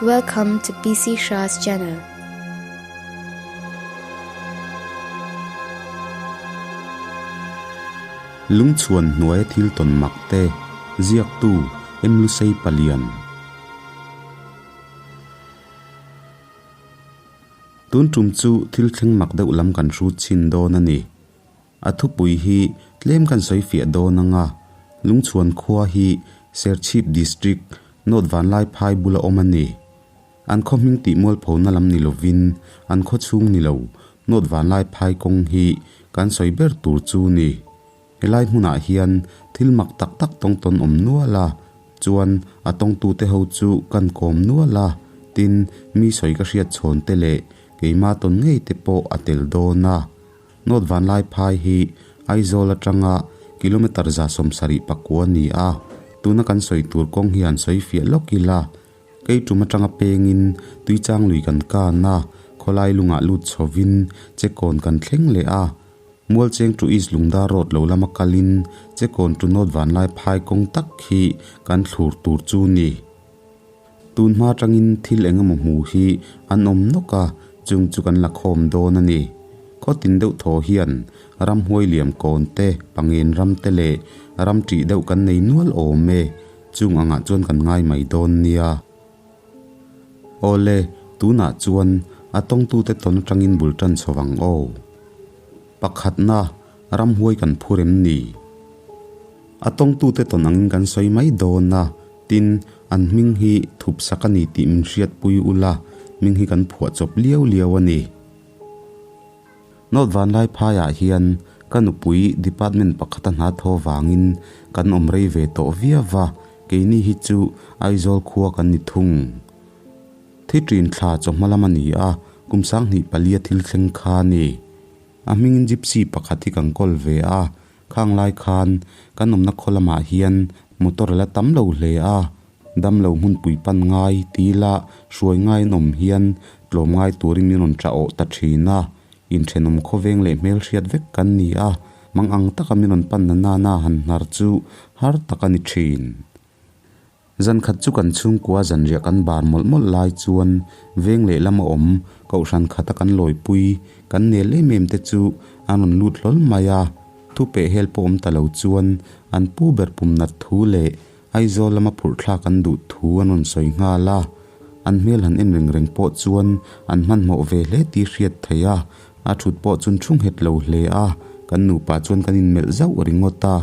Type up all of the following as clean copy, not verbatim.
Welcome to PC Shah's channel. Lungchhuan hnuaia thil tawn mak te ziaktu Emlusei Palian. Tun tum chu thil thleng mak deuh lam kan hrut chhin dawn a ni. A thupui hi tlem kan sawi fiah dawn anga Lungchhuan khua hi Serchhip District, North Vanlaiphai bula awm a ni. An khaw hming tih mualphona lam ni lovin an khaw chhung ni lo North Vanlaiphai kawng hi kan sawi ber tur chu ni. Helai hmunah hian thil mak tak tak tawng tawn awm nual a, chuan a tawngtute ho chu kan kawm nual a, tin mi sawi ka hriat chhawn te leh keima tawn ngei te pawh a tel dawn a. North Vanlaiphai hi Aizawl atanga kilometre 174 a ni a, tuna kan sawi tur kawng hi han sawi fiah lawk ila, kei tum atanga pengin Tuichang lui kan kan a, khawlai lungah lut chhovin Chekawn kan thleng leh a, Mualcheng to East Lungdar Road lo lama kalin Chekawn to North Vanlaiphai kawng tak hi kan thlur tur chu ni. Tun hma atangin thil eng emaw hmu hi an awm nawk a, chung chu kan la khawm dawn a ni. Khaw tin deuh thaw hian ramhuai liam kawn te, pangen ram te leh ram ṭih deuh kan nei nual awm e, chung angah chuan kan ngai mai dawn nia. Awle, tunah chuan a tawngtute tawn atangin bul tan chho vang aw. Pakhatna, ramhuai kan phur em ni? A tawngtute tawn angin kan sawi mai dawn a, tin, an hming hi thup sak a ni tih min hriatpui ula, hming hi kan phuah chawp liau liau a ni. North Vanlaiphaiah hian ka nupui department pakhata hna thaw vangin kan awm rei ve tawh viau va, keini hi chu Aizawl khua kan ni thung. Thi ṭin thla chawhma lam a ni a, kum 2004 thil thleng kha a ni. A hmingin gypsy pakhat hi kan kawl ve a, khang lai khan kan awmna khaw lamah hian motor a la tam lo hle a, damlo hmunpui pan ngai tila hruai ngai an awm hian tlawm ngai turin min rawn ṭah awh ta ṭhin a, inthenawm khawveng leh hmelhriat vek kan ni a, mang ang taka min rawn pan na nana han hnar chu har tak a ni ṭhin. Zan khat chu kan chhungkua zanriah kan bar mawlh mawlh lai chuan veng lehlam a awm kohhran khata kan lawipui kan nel em em te chu an rawn lut hlawl mai a, thu peh hel pawh awm ta lo chuan an pu ber pum nat thu leh Aizawl lama phurh thlak an duh thu an rawn sawi nghal a, an hmel han en reng reng pawh chuan an hmanhmawh ve hle tih hriat theih a, a thut pawh chun thu nghet lo hle a, kan nupa chuan kan inmelh zauh ringawt a.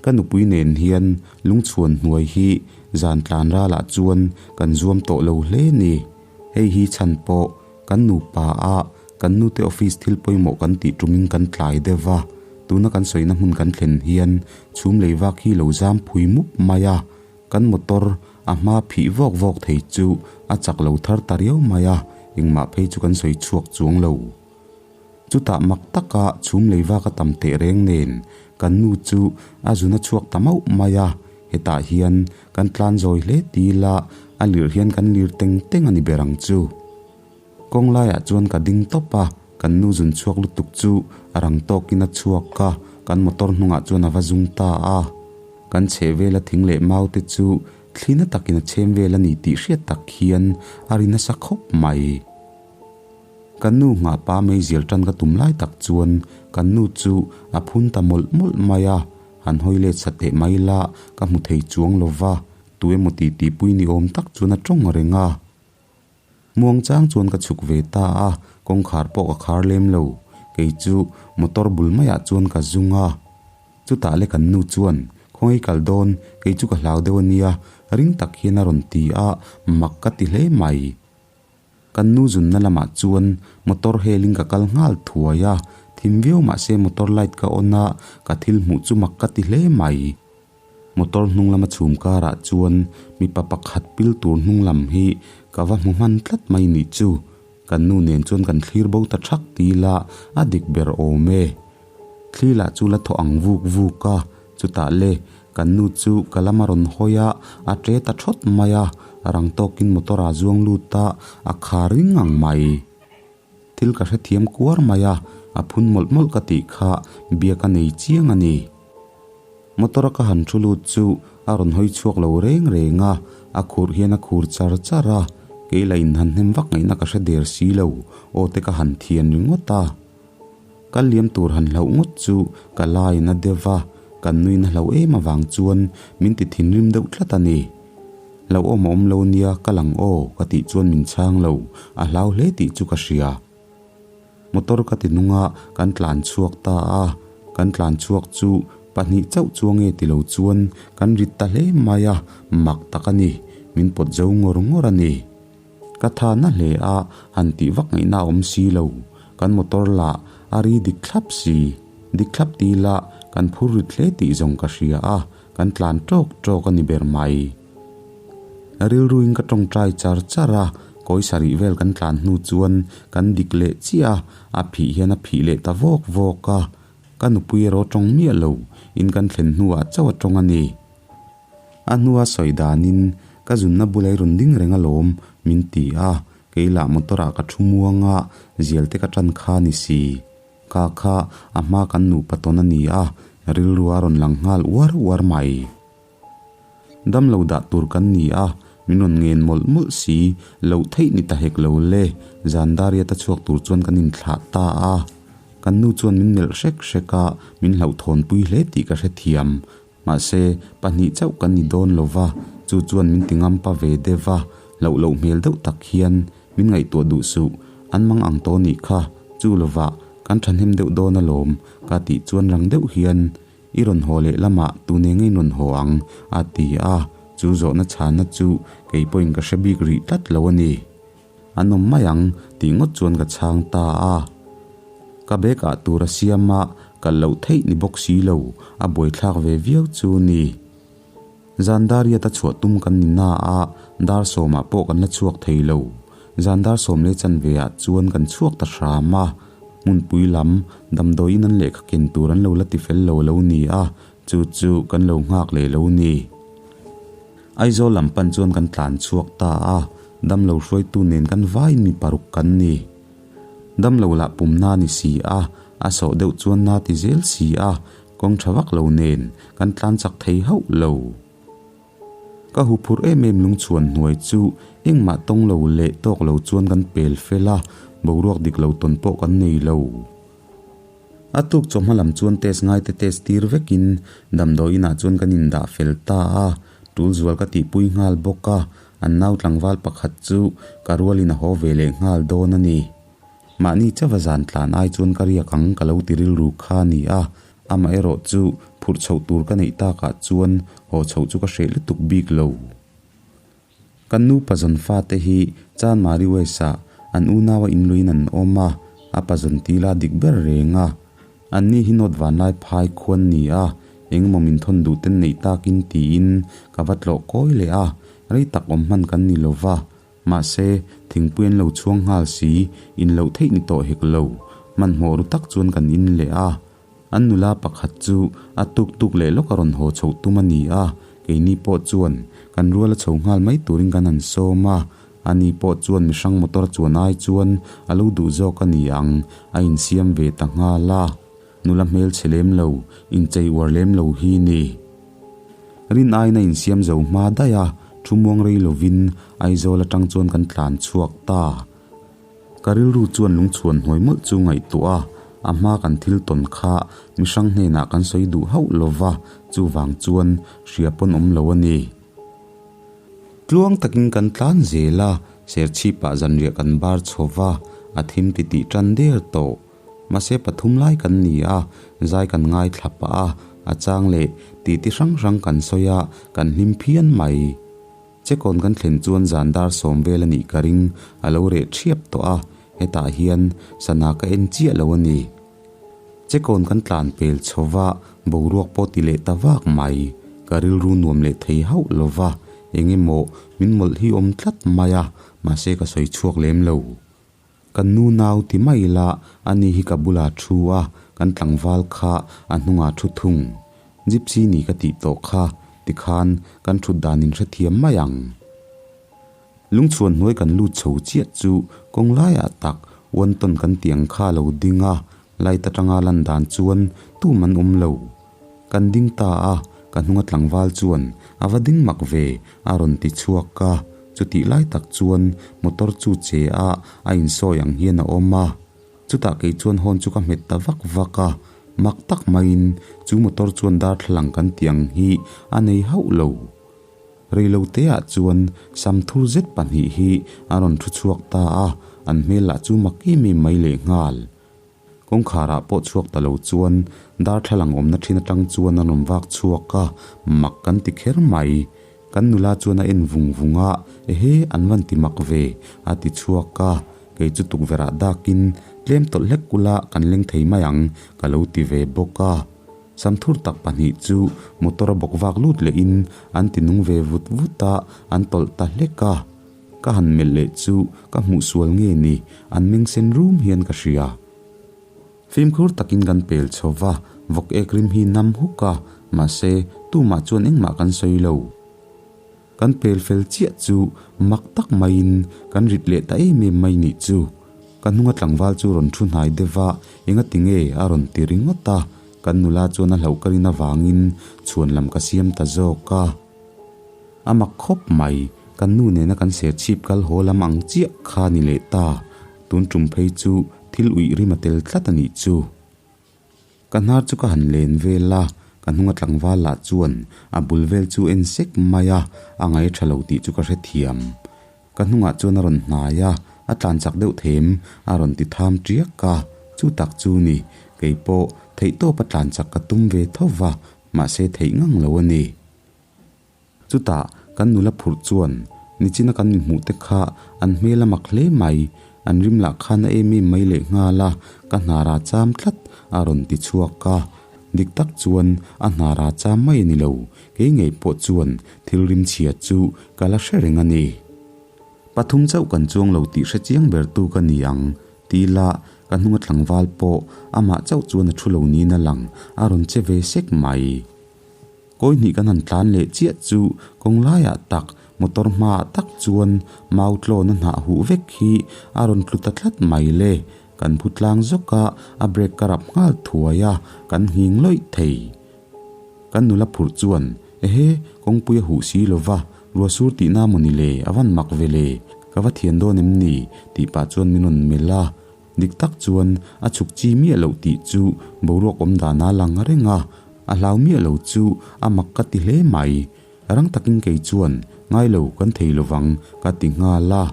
Ka nupui nen hian lungchhuan hnuai hi zan tlan ralah chuan kan zuam tawh lo hle ni. Hei hi chhan pawh kan nupa a kan nute office thil pawimawh kan tih tumin kan tlai deuh va, tuna kan sawina hmun kan thlen hian chhum lei vak hi lo zam phui mup mai a, kan motor a hma phih vawk vawk thei chu a chak lo thar ta riau mai a, engmah phei chu kan sawi chhuak chuang lo. Chutah mak taka chhum lei vak a tam teh reng nen kan nu chu a zun a chhuak ta mauh mai a, hetah hian kan tlan zawi hle tila a lir hian kan lir teng teng a ni ber ang chu. Kawng laiah chuan ka ding tawp a, kan nu zun chhuak lutuk chu a rang tawkin a chhuak a, kan motor hnungah chuan a va zung ta a. Kan chheh vela thing leh mau te chu thli na takin a chhem vel a ni tih hriat tak hian a ri nasa khawp mai. Kan nu nghah pa meizial tan ka tum lai tak chuan kan nu chu a phun ta mawlh mawlh mai a, han hawi let sa teh mai la ka hmu thei chuang lo va, tu emaw tih tihpui ni awm tak chuan a tawng reng a. Muang chang chuan ka chhuk ve ta a, kawngkhar pawh ka khar lem lo, kei chu motor bul maiah chuan ka zung a. Chutah le kan nu chuan, Khawngaih kal dawn, kei chu ka hlau deuh a nia, ring tak hian a rawn ti a, mak ka ti hle mai. Kan nu zunna lamah chuan motor helin ka kal nghal thuai a, thim viau mah se motor light ka on a, ka thil hmuh chu mak ka ti hle mai. Motor hnung lama chhum karah chuan mipa pakhat pil tur hnung lam hi ka va hmu hman tlat mai nih chu. Kan nu nen chuan kan thlir bo ta thak ti ila a dik ber awm e. Thli lah chu la thaw ang vuk vuk a, chutah le kan nu chu ka lama rawn hawi a, a ṭe ta ṭhawt mai a, rang tawkin motor ah zuang lut a, a khar ring ang mai. Thil ka hrethiam kuar mai a, a phun mawlh mawlh ka tih kha biak a nei chiang a ni. Motor a ka han thu lut chu a rawn hawi chhuak lo reng reng a, a khurh hian a khur char char a. Kei la in han hnem vak ngaihna ka hre der si lo, aw te ka han thian ringawt a. Kal liam tur han hlauh ngawt chu ka lain a deuh va, kan nuin a hlauh em avang chuan min ti thinrim deuh tlat a ni. Hlauhawm a awm lo nia, kal ang aw, ka tih chuan min chhang lo, a hlau hle tih chu ka hria. Motor ka ti nung a, kan tlan chhuak ta a, kan tlan chhuak chu pahnih chauh chuang nge ti lo chuan kan rit ta hle mai a, mak tak a ni, min pawt zo ngawr ngawr a ni. Ka tha na hle a, han tih vak ngaihna a awm si lo, kan motor lah a ri dik thlap si, dik thlap ti ila kan phur rit hle tih zawng ka hria a, kan tlan tawk tawk a ni ber mai. Rilruin ka tawngtai char char a, kawi sarih vel kan tlan hnu chuan kan dik leh chiah a, a phih hian a phih leh ta vawk vawk a, ka nupui erawh tawng miah lo, in kan thlen hnuah chauh a tawng a ni. A hnua sawi danin ka zunna bula i rawn ding reng alawm min ti a, kei lah motor ah ka thu muang a, zial te ka tan kha ni si. Ka kha a hma kan nupa tawn a ni a, rilru a rawn lang nghal uar uar mai. Damlo dah tur kan ni a, min rawn ngen mawlh mawlh si, loh theih ni ta hek lo le, zan dariat a chhuak tur chuan kan inthlah ta a. Kan nu chuan min melh hrek hrek a, min hlauhthawnpui hle tih ka hrethiam. Mahse, pahnih chauh kan ni dawn lo va, chu chuan min ti ngampa ve deuh va, hlauh loh hmel deuh tak hian min ngaihtuah duh suh, an mang ang tawh nih kha, chu lovah kan thahnem deuh dawn alawm, ka tih chuan rang deuh hian I rawn haw leh lamah tune ngei rawn haw ang, a ti a, chu zawhna chhanna chu kei pawhin ka hre bik rih tlat lo a ni. An awm mai ang tih ngawt chuan ka chhang ta a. Ka bag ah tur a siam a, kal loh theih ni bawk si lo, a buaithlak ve viau chu ni. Zan dariat a chhuah tum kan ni na a, dar sawmah pawh kan la chhuak thei lo. Zan dar sawm leh chanve ah chuan kan chhuak ta hram a, hmunpui lam damdawiin an lehkha ken tur an lo la ti fel lo lo ni a, chu chu kan lo nghak leh lo ni. Aizawl lam pan chuan kan tlan chhuak ta a, damlo hruaitu nen kan vaiin mi paruk kan ni. Damlo lah pumna ni si a, a sawh deuh chuan na ti zel si a, kawng tha vak lo nen kan tlan chak thei hauh lo. Ka hu phur em em lungchhuan hnuai chu engmah tawng lo leh tawk lo chuan kan pel fel a, boruak dik lo tawn pawh kan nei lo. A tuk chawhma lam chuan test ngaite test tir vekin damdawi inah chuan kan indah fel ta a, tul zual ka tihpui nghal bawk a, an nau tlangval pakhat chu ka rualin a haw ve leh nghal dawn a ni. Mahni chauha zan tlan ai chuan ka riak ang ka lo ti rilru kha a ni a, amaherawh chu phurh chhoh tur ka neih takah chuan haw chhoh chu ka hreh lutuk bik lo. Kan nu pazawn fate hi Chanmari West-ah an unaua inluiin an awm a, a pazawn tila dik ber reng a. Anni hi nawt vanlai phai khuan ni a, engemaw min thawn duh ten neih takin tiin ka va tlawh kawi leh a, rei tak awm hman kan ni lo va. Mahse, thingpui an lo chhuang nghal si, in loh theih ni tawh hek lo. Hmanhmawh ru tak chuan kan in leh a. An nula pakhat chu a tuk tuk leh lawk a rawn haw chhoh tum a ni a, keini pawh chuan kan rual a chho nghal mai turin kan han sawm a, ani pawh chuan mihrang motor chuan ai chuan a lo duh zawk a ni ang, a insiam ve ta nghal a. Nula hmelchhe lem lo, inchei uar lem lo hi ni. Rin aiin a insiam zo hma daih a, thu muang rei lovin Aizawl atang chuan kan tlan chhuak ta. Ka rilru chuan lungchhuan hnuai mawlh chu ngaihtuah a, a hma kan thil tawn kha mihrang hnenah kan sawi duh hauh lo va, chuvang chuan hria pawn awm lo a ni. Tluang takin kan tlan zel a, serchhipah zanriah kan bar chho va, a thim titih tan der tawh. Mahse pathum lai kan ni a, zai kan ngaithla pah a, a chang leh titi hrang hrang kan sawi a, kan hlim phian mai. Chekawn kan thlen chuan zan dar sawm vel a nih ka ring, a lo reh thiap tawh a, hetah hian sana ka en chiah lo a ni. Chekawn kan tlan pel chho va, boruak pawh ti leh ta vak mai, ka rilru nuam leh thei hauh lo va, eng emaw min mawlh hi awm tlat mai a, mahse ka sawi chhuak lem lo. Kan nu nau ti mai ila, ani hi ka bulah thu a, kan tlangval kha a hnungah thu thung. Gypsy ni ka tih tawh kha, tikhan kan thut dan in hrethiam mai ang. Lungchhuan hnuai kan lut chho chiah chu kawng laiah tak Wanton kan tih ang kha a lo ding a, light atanga lan dan chuan tum an awm lo. Kan ding ta a, ka hnunga tlangval chuan a va ding mak ve a rawn ti chhuak a. Chutih lai tak chuan motor chu che a a insawi ang hian a awm a. Chutah kei chuan horn chu ka hmet ta vak vak a, mak tak maiin chu motor chuan darthlalang kan tih ang hi a nei hauh lo. Reiloteah chuan samthur zet pahnih hi a rawn thu chhuak ta a, an hmel lah chu mak em em mai lehnghal. Kawngkharah pawh chhuak ta lo chuan darthlalang awmna thin atang chuan an rawn vak chhuak a, mak kan ti kher mai. Kan nula chuan a en vung vung a, Ehe, an van ti mak ve, a ti chhuak a. Kei chu tukverh ah dakin tlem tawlh hlek kula kan leng thei mai ang, ka lo ti ve bawk a. Samthur tak pahnih chu motor a bawk vak lut lehin an ti nung ve vut vut a, an tawlh ta hlek a. Ka han melh leh chu ka hmuh sual nge ni, an meng sen rum hian ka hria. Fimkhur takin kan pel chho va, vawk ek rim hi nam huk a, mahse, tumah chuan engmah kan sawi lo. Kan pel fel chiah chu mak tak maiin kan rit leh ta em em mai nih chu. Ka hnunga tlangval chu rawn thu hnai deuh va, engati nge a rawn ti ringawt a, kan nula chuan a hlauh ka rin avangin chhuan lam ka siam ta zawk a. A mak khawp mai, kan nu nena kan ser chhip kal haw lam ang chiah kha ni leh ta, tun tum phei chu thil uih rim a tel tlat a nih chu. Ka hnar chu ka han len vel a, ka hnunga tlangval lah chuan a bul vel chu en sek mai a, a ngaih tha lo tih chu ka hrethiam. Ka hnungah chuan a rawn hnai a, a tlan chak deuh them, a rawn ti tham tiak a, chu tak chu ni, kei pawh theihtawp a tlan chak ka tum ve tho va, mahse theih ngang lo a ni. Chutah kan nula phurh chuan nichina kan mi hmuh te kha an hmel a mak hle mai, an rim lah khan a em em mai leh nghal a, ka hnara cham tlat a rawn ti chhuak a. Dik tak chuan a hnara cham mai a ni lo, kei ngei pawh chuan thil rim chhia chu ka la hre reng a ni. Pathum chauh kan chuang lo tih hre chiang ber tu ka ni ang ti ila ka hnunga tlangval pawh amah chauh chuan a thu lo niin a lang, a rawn che ve sek mai. Kawi hnih kan han tlan leh chiah chu kawng laiah tak motor hmaah tak chuan mau tlawn a hnah huh vek hi a rawn tlu ta tlat mai le. Kan phu tlang zawk a, a brake ka rap nghal thuai a, kan nghing lawih thei. Kan nula phurh chuan, Ehe, kawngpui a huh si lo va, ruah sur tihna maw ni le, a van mak ve le, ka va thian dawn em ni? tih pah chuan min rawn melh a. Dik tak chuan a chhuk chi miah loh tih chu boruak awm dan a lang reng a, a hlau miah lo chu a mak ka ti hle mai. Rang takin kei chuan ngai lo kan thei lovang ka ti nghal a,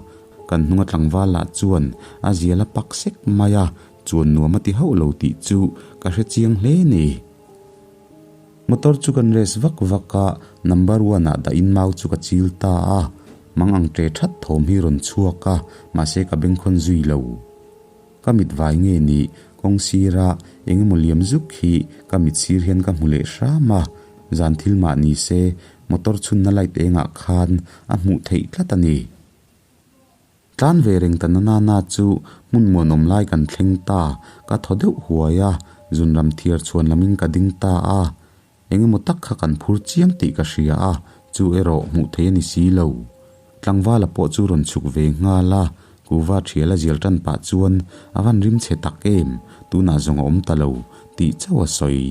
kan hnunga tlangval lah chuan a zial a pak sek mai a, chuan nuam a ti hauh lo tih chu ka hre chiang hle ni. Motor chu kan race vak vak a, number one ah dah in mau chu ka chil ta a, mang ang ṭe ṭhat thawm hi rawn chhuak a, mahse ka bengkhawn zui lo. Ka mit vai nge ni, kawng sira eng emaw liam zuk hi ka mit sir hian ka hmu leh hram a, zan thil mah ni se motor chhunna light engah khan a hmuh theih tlat a ni. Tlan ve reng ta na na chu hmun muanawm lai kan thleng ta, ka thaw deuh huai a, zun ram thiar chhuan lamin ka ding ta a. Eng emaw tak kha kan phur chiang tih ka hria a, chu erawh hmuh theih a ni si lo. Tlangvala pawh chu rawn chhuk ve nghal a, kuva thial a zial tan pah chuan a van rim chhe tak em, tunah zawng a awm ta lo tih chauh a sawi.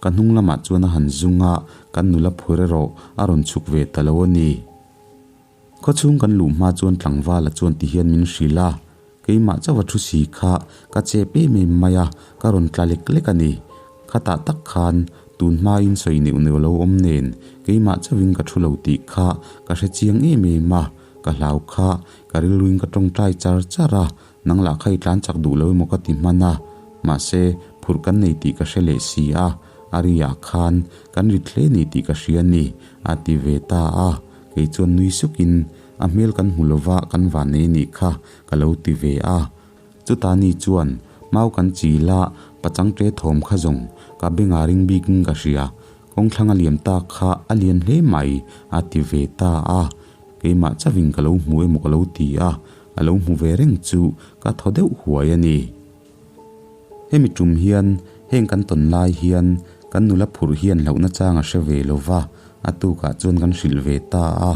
Ka hnung lamah chuan a han zung a, kan nula phur erawh a rawn chhuk ve ta lo a ni. Khawchhung kan luh hma chuan tlangvala chuan ti hian min hrilh a, keimah chauh a thu si kha ka chep em em mai a, ka rawn tla lek lek a ni. Khatah tak khan tun hmain sawi neuh neuh lo awm nen keimah chauhin ka thu lo tih kha ka hre chiang em em a, ka hlau kha ka rilruin ka tawngtai char char a, nang lah kha i tlan chak duh lo emaw ka ti hman a, mahse phurh kan nei tih ka hre leh si a, a ri ah khan kan rit hle ni tih ka hria ni, a ti ve ta a. Kei chuan nui sukin, A hmel kan hmu lova kan van nei anih kha, ka lo ti ve a. Chuta ni chuan, Mau kan chil a, pachang ṭe thawm kha zawng, ka benga ring bikin ka hria. Kawngthlang a liam tak kha a lian hle mai, a ti ve ta a. Keimah chauhin ka lo hmu emaw ka lo ti a, a lo hmu ve reng chu ka thaw deuh huai a ni. Hemi tum hian heng kan tawn lai hian kan nula phurh hian hlauhna chang a hre ve lo va, a tukah chuan kan hrilh ve ta a,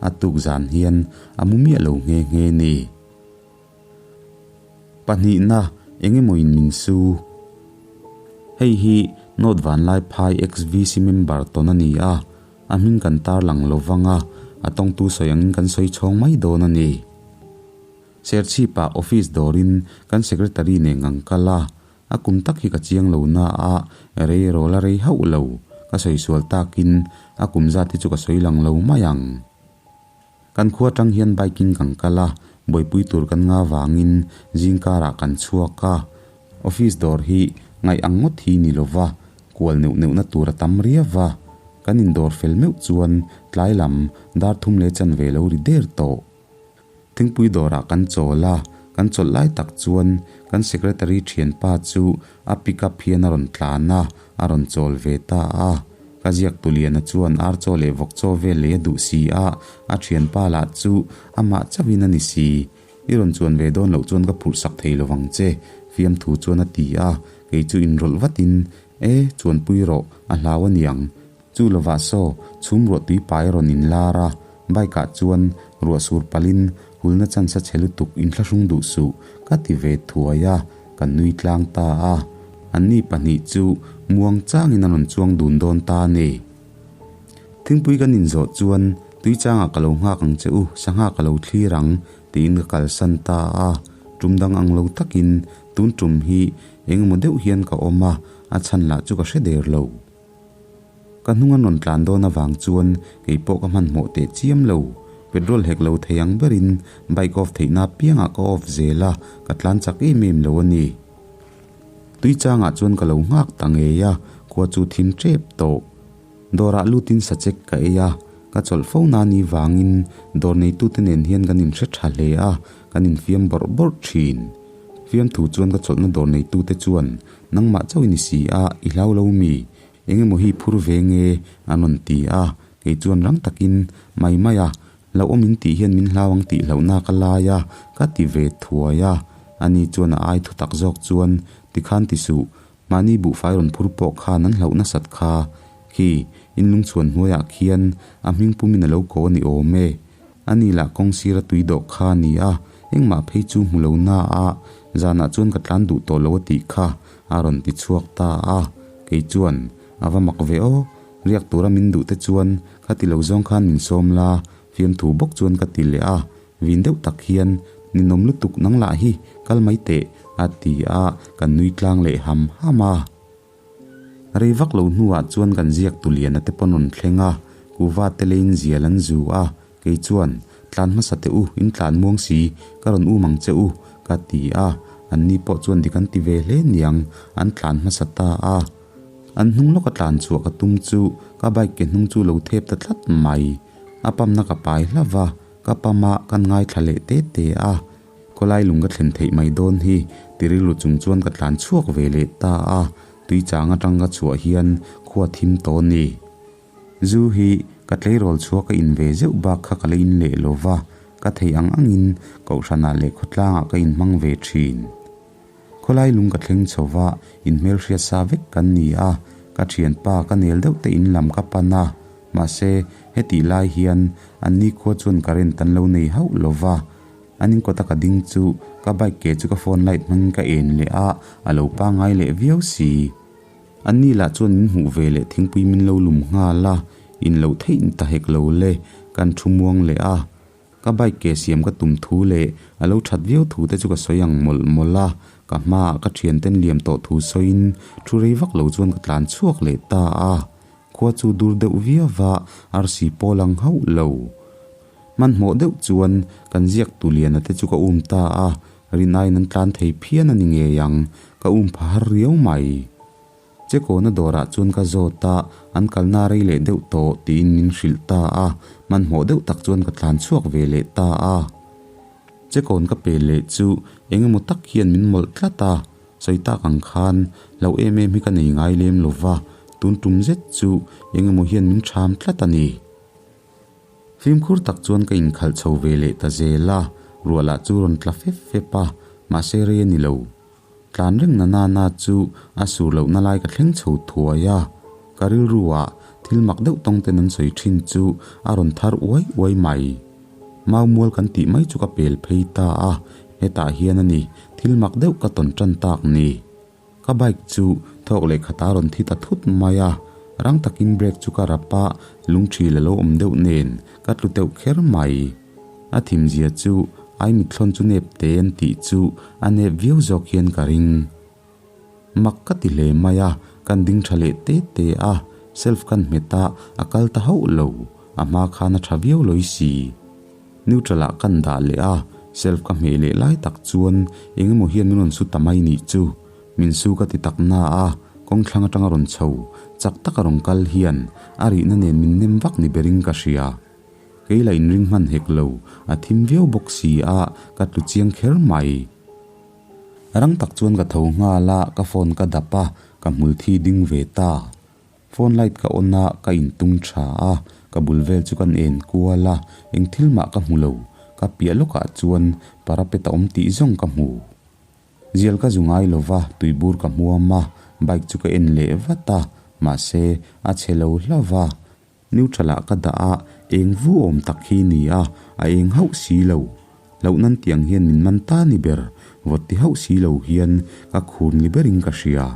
a tuk zan hian a mu miah lo nghe nghe ni. Pahnihna, eng emaw in min su. Hei hi North Vanlaiphai XVC member tawn a ni a, a hming kan tarlang lo vang a, a tawngtu sawi angin kan sawi chhawng mai dawn a ni. Serchhipah office dawrin kan secretary nen kan kal a, a kum tak hi ka chiang lo na a, rei rawl a rei hauh lo, ka sawi sual takin a kum zat hi chu ka sawi lang lo mai ang. Kan khua atang hian bike in kan kal a, buaipui tur kan nga vangin zingkarah kan chhuak a. Office dawr hi ngaih ang ngawt hi ni lova, kual neuh neuhna tur a tam riau va. Kan indawr fel meuh chuan tlai lam dar thum leh chanve lo ri der tawh. Thingpui dawrah kan chawl a, kan chawlh lai tak chuan kan secretary thianpa chu a pick up hian a rawn tlan a, a rawn chawl ve ta a. Ka ziak Tuliana chuan ar chaw leh vawk chaw vel lei a duh si a, a thianpa lah chu amah chauhin a ni si. I rawn chuan ve dawn loh chuan ka phurh sak thei lovang che, fiamthu chuan a ti a, kei chu inrawlh vatin, E, chuanpui rawh, a hlau a niang. Chu lovah saw, chhum ruah tui pai a rawn inlar a, bike ah chuan ruah sur palhin hulna chance a chhe lutuk inthlahrung duh suh ka ti ve thuai a, kan nui tlang ta a. Anni pahnih chu muang changin an rawn chuang dun dawn ta a ni. Thingpui kan inzawh chuan tui changah ka lo nghak ang che u, sangha ka lo thlir ang tiin ka kalsan ta a. Tum dang ang lo takin tun tum hi engemaw deuh hian ka awm a, a chhan lah chu ka hre der lo. Ka hnung an rawn tlan dawn avang chuan kei pawh ka hmanhmawh teh chiam lo. Petrol hek lo thei ang berin bike off theihna apiangah ka off zel a, ka tlan chak em em lo a ni. Tui changah chuan ka lo nghak ta ngei a, khua chu thim tep tawh. Dawrah lutin sachek ka ei a, ka chawlh fo na ni vangin dawr neitute nen hian kan inhre tha hle a, kan infiam bawrh bawrh thin. Fiamthu chuan ka chawlhna dawr neitute chuan Nangmah chauh i ni si a, i hlau lo mi? Eng emaw hi phur ve nge? an rawn ti a, kei chuan rang takin, Mai mai a, hlauhawm in tih hian min hlau ang tih hlauhna ka lai a, ka ti ve thuai a. Ani chuan a ai thutak zawk chuan, Tikhan ti suh, mahni buhfai rawn phur pawh khan an hlauh nasat kha. Khi, in lungchhuan hnuaiah khian a hming pumin a lo ko a ni awm e. Ani lah kawng sira tui dawh kha a ni a, engmah phei chu hmu lo na a, zanah chuan ka tlan duh tawh lo a tih kha a rawn ti chhuak ta a. Kei chuan, A va mak ve aw, riak tura min duh te chuan khati lo zawng khan min sawm la, fiamthu bawk chuan ka ti leh a, vin deuh tak hian, Ninawm lutuk nang lah hi, kal mai teh, a ti a, kan nui tlang leh ham ham a. Rei vak lo hnuah chuan kan ziak tuliana te pawn rawn thleng a, kuva te leiin zial an zu a, kei chuan, Tlan hmasa teh u, in tlan muang si, ka rawn um ang che u, ka ti a, anni pawh chuan dik an ti ve hle niang, an tlan hmasa ta a. An hnung lawka tlan chhuah ka tum chu ka bike ke hnung chu lo thep ta tlat mai, a pamna ka pai hlauh va, ka pam a, kan ngaithla leh te te a. Khawlai lung ka thlen theih mai dawn hi ti rilru chung chuan ka tlan chhuak ve leh ta a, tui chang atang ka chhuah hian khua thim tawh ni. Zu hi ka tleirawl chhuah ka in ve zeuh bak kha ka la in leh lo va, ka thei ang angin kohhranah leh khawtlangah ka inhmang ve thin. Khawlai lung ka thleng chho va, inhmelhriat sa vek kan ni a, ka thianpa ka nel deuh te in lam ka pan a, mahse hetih lai hian anni khua chuan current an lo nei hauh lo va, An in kawta ka ding chu ka bike ke chu ka phone light hmangin ka en leh a, a lo pangngai leh viau si. Anni lah chuan min hmuh ve leh thingpui min lo lum nghal a, in loh theih ta hek lo le, kan thu muang leh a. Ka bike ke siam ka tum thu leh a lo that viau thu te chu ka sawi ang mawlh mawlh a, ka hmaah ka thianten liam tawh thu sawiin thu rei vak lo chuan ka tlan chhuak leh ta a. Khua chu dur deuh viau va, arsi pawl ang hauh lo. Hmanhmawh deuh chuan kan ziak tuliana te chu ka um ta a, rinaiin an tlan thei phian a ni ngei ang, ka um pha har riau mai. Chekawna dawrah chuan ka zawt a, an kalna rei leh deuh tawh tiin min hrilh ta a, hmanhmawh deuh tak chuan ka tlan chhuak ve leh ta a. Chekawn ka pe leh chu eng emaw tak hian min mawlh tlat a, sawi tak ang khan hlauh em em hi ka nei ngai lem lo va, tun tum zet chu eng emaw hian min ṭham tlat a ni. Fimkhur tak chuan ka inkhalh chho ve leh ta zel a, ruah lah chu rawn tla fep fep a, mahse rei a ni lo. Tlan reng na na na chu a sur lohna lai ka thleng chho thuai a, ka rilru ah thil mak deuh tawng ten an sawi thin chu a rawn thar uai uai mai. Mau mual kan tih mai chu ka pel phei ta a, hetah hian a ni thil mak deuh ka tawn tan tak ni. Ka bike chu thawk leh khat a rawn thi ta thut mai a, Rang takin brake chu ka rap a, lungṭhil a lo awm deuh nen ka tlu teuh kher mai. A thim zia chu ai mithlawn chu nep te an tih chu a nep viau zawk hian ka ring. Mak ka ti hle mai a, kan ding tha leh te te a, self kan hmet a, a kal ta hauh lo, a hma khan a tha viau lawi si. Neutral ah kan dah leh a, self ka hmeh leh lai tak chuan eng emaw hian min rawn su ta mai nih chu. Min su ka ti tak na a, kawng thlang atanga rawn chho, chak taka rawn kal hian a rihna nen min nem vak ni berin ka hria. Kei la inring hman hek lo, a thim viau bawk si a, ka tlu chiang kher mai. Rang tak chuan ka tho nghal a, ka phone ka dap a, ka hmul thi ding ve ta. Phone light ka on a, ka intung tha a, ka bul vel chu kan en kual a, eng thil mah ka hmu lo, ka piah lawkah chuan parapet a awm tih zawng ka hmu. Zial ka zu ngai lo va, tuibur ka hmuam a, bike chu ka en leh vat a, mahse a chhe lo hlauh va. Neutral ah ka dah a, eng vu awm tak hi ni a, a eng hauh si lo. Loh nan tiang hian min man ta ni ber, vawt ti hauh si lo hian ka khur ni berin ka hria.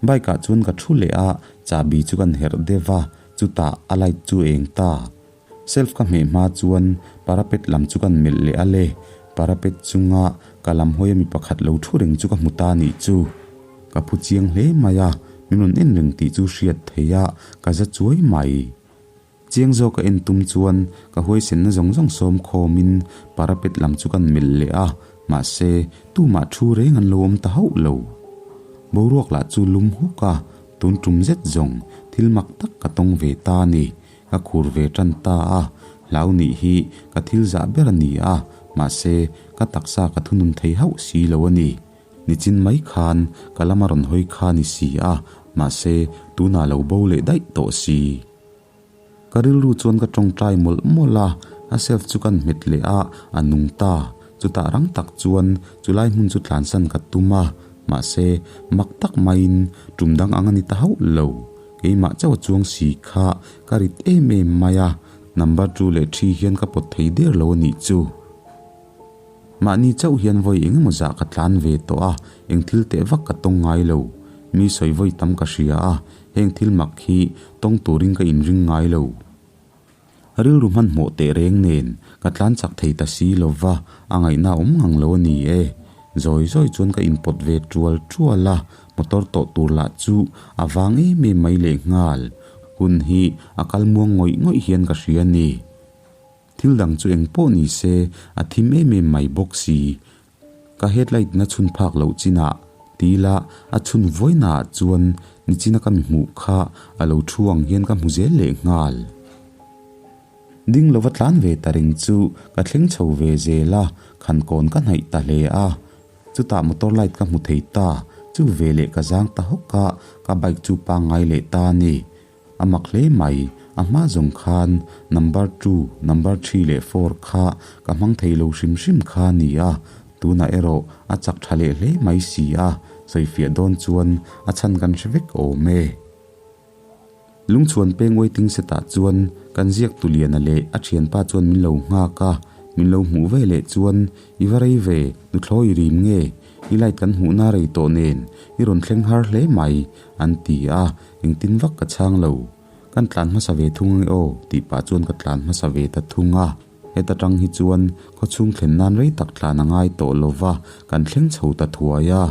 Bike ah chuan ka thu leh a, chahbi chu kan herh deuh va, chutah a light chu eng ta. Self ka hmeh hma chuan parapet lam chu kan melh leh a le, parapet chunga ka lam hawi a mi pakhat lo thu reng chu ka hmu ta nih chu. Ka phu chiang hle mai a, min rawn en reng tih chu hriat theih a, ka za chuai mai. Chiang zawk a en tum chuan ka huaisenna zawng zawng sawm khawmin parapet lam chu kan melh leh a, mahse tumah thu reng an lo awm ta hauh lo. Boruak lah chu lum huk a, tun tum zet zawng thil mak tak ka tawng ve ta a ni. Ka khur ve tan ta a, hlau nih hi ka thil zah ber a ni a, mahse ka taksa ka thunun thei hauh si lo a ni. Nichin mai khan ka lama rawn hawi kha ni si a, mahse tunah lo bo leh daih tawh si. Ka rilru chuan ka tawngtai mawlh mawlh a, a self chu kan hmet leh a, a nung ta. Chutah rang tak chuan chulai hmun chu tlansan ka tum a, mahse mak tak maiin tum dang ang a ni ta hauh lo. Keimah chauh a chuang si kha ka rit em em mai a, number two leh three hian ka pawt thei der lo a nih chu. Mahni chauh hian vawi eng emaw zah ka tlan ve tawh a, eng thil teh vak ka tawng ngai lo. Mi sawi vawi tam ka hria a, heng thil mak hi tawng turin ka inring ngai lo. Rilru hmanhmawh teh reng nen ka tlan chak thei ta si lo va, a ngaihna awm ngang lo a ni e. Zawi zawi chuan ka inpawt ve tual tual a, motor tawh tur lah chu a vang em em mai lehnghal. Hun hi a kal muang ngawih ngawih hian ka hria a ni. Thil dang chu eng pawh ni se a thim em em mai bawk si. Ka headlight na chhun phak loh chinah tila a chhun vawiinaah chuan nichina ka mi hmuh kha a lo thu ang hian ka hmu zel leh nghal. Ding lova tlan ve ta reng chu ka thleng chho ve zel a, khan kawn ka hnaih ta hle a. Chutah motor light ka hmu thei ta, chu veleh ka zang ta hawk a, ka bike chu pangngai leh ta a ni. A mak hle mai, a hma zawng khan number two, number three leh four kha ka hmang thei lo hrim hrim kha a ni a, tunah erawh a chak tha leh hle mai si a, sawifiah dawn chuan a chhan kan hre vek awm e. Lungchhuan peng waiting set ah chuan kan ziak Tuliana leh a thianpa chuan min lo nghak a, min lo hmuh ve leh chuan i va rei ve, nuthlawi rim nge, i light kan hmuhna rei tawh nen i rawn thleng har hle mai, an ti a, Engtin vak ka chhang lo. Kan tlan hmasa ve thung ange aw tih pah chuan ka tlan hmasa ve ta thung a. Heta tang hi chuan khawchhung thlen nan rei tak tlan a ngai tawh lo va, kan thleng chho ta thuai a.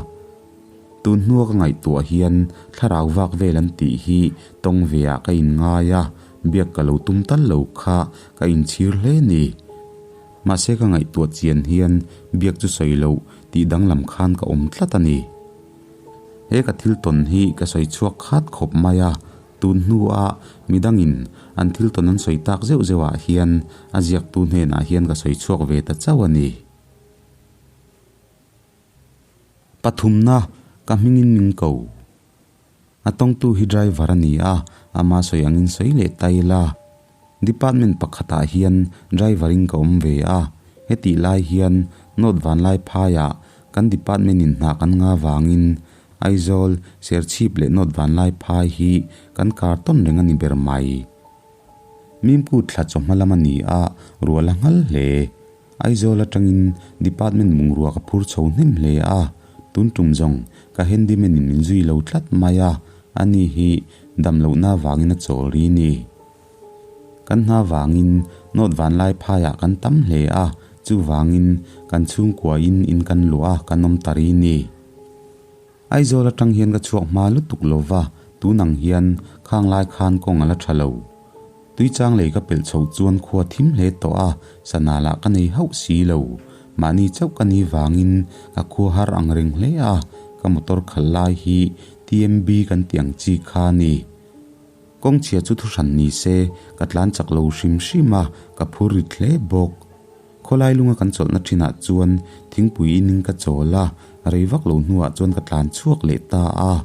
Tun hnua ka ngaihtuah hian thlarau vak vel an tih hi tawng ve ah ka inngai a, biak ka lo tum tal lo kha ka inchhir hle ni. Mahse ka ngaihtuah chian hian biak chu sawi loh tih danglam khan ka awm tlat a ni. He ka thil tawn hi ka sawi chhuak khat khawp mai a, tun hnua midangin an thil tawn an sawi tak zeuh zeuh ah hian a ziaktu hnenah hian ka sawi chhuak ve ta chauh a ni. Pathumna, ka hmingin min ko. A tawngtu hi driver a ni a, ama sawi angin sawi leh ta ila. Department pakhatah hian driver in ka awm ve a, hetih lai hian North Vanlai phaiah kan department in hna kan nga vangin Aizawl, Serchhip leh North Vanlai phai hi kan kar tawn reng a ni ber mai. Mimkut thla chawhma lam a ni a, rual a nghal hle. Aizawl atangin department bungrua ka phur chho hnem hle a, tun tum zawng ka handyman in min zui lo tlat mai a, ani hi dam lohna vangin a chawl ri ni. Kan hna vangin North Vanlaiphaiah kan tam hle a, chuvangin kan chhungkuain in kan luah a, kan awm ta ri ni. Aizawl atang hian ka chhuak hma lutuk lo va, tun ang hian khang lai khan kawng a la tha lo. Tuichang lei ka pelh chhoh chuan khua thim hle tawh a, sana lah ka nei hauh si lo. Mahni chauh ka ni vangin ka khua har ang reng hle a, ka motor khalh lai hi TMB kan tih ang chi kha a ni. Kawng chhia chu thuhran ni se, ka tlan chak lo hrim hrim a, ka phur rit hle bawk. Khawlai lunga kan chawlhna thinah chuan thingpui inin ka chawl a, rei vak lo hnuah chuan ka tlan chhuak leh ta a.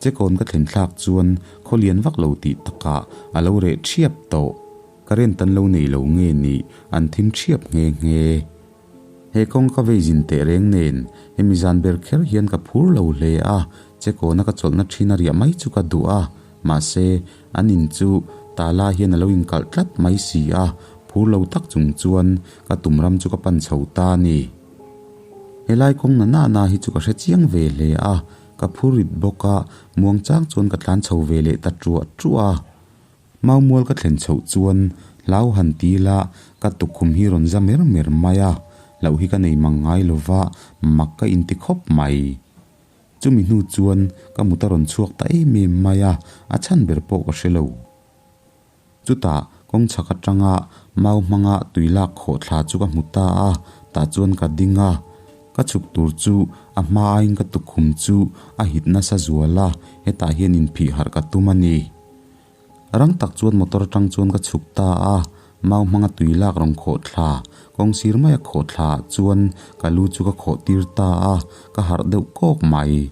Chekawn ka thlen thlak chuan khawlian vak lo tih takah a lo reh thiap tawh. Current an lo nei lo nge nih an thim thiap nghe nghe. He kawng ka vei zin teh reng nen hemi zan ber kher hian ka phur lo hle a, chekawna ka chawlhna thin a riah mai chu ka duh a, mahse an in chu tala hian a lo inkalh tlat mai si a, phur lo tak chung chuan ka tum ram chu ka pan chho ta a ni. Helai kawng na na na hi chu ka hre chiang ve hle a, ka phur rit bawk a, muang chang chuan ka tlan chho ve leh ta ṭuah ṭuah a. Maumual ka thlen chhoh chuan hlau han ti ila ka tukkhum hi rawn za mer mer mai a, hlauh hi ka nei mang ngai lo va, mak ka inti khawp mai. Chumi hnu chuan ka mut a rawn chhuak ta em em mai a, a chhan ber pawh ka hre lo. Chutah kawng chhak atanga mau hmanga tui lak khawh thla chu ka hmu ta a, tah chuan ka ding a. Ka chhuk tur chu a hma aiin ka tukkhum chu a hit nasa zual a, hetah hian inphih harh ka tum a ni. Rang tak chuan motor atang chuan ka chhuk ta a, mau hmanga tui lak rawn khawh thla, kawng sir maia khawh thla ah chuan ka lu chu ka khawh tir ta a, ka harh deuh kawk mai.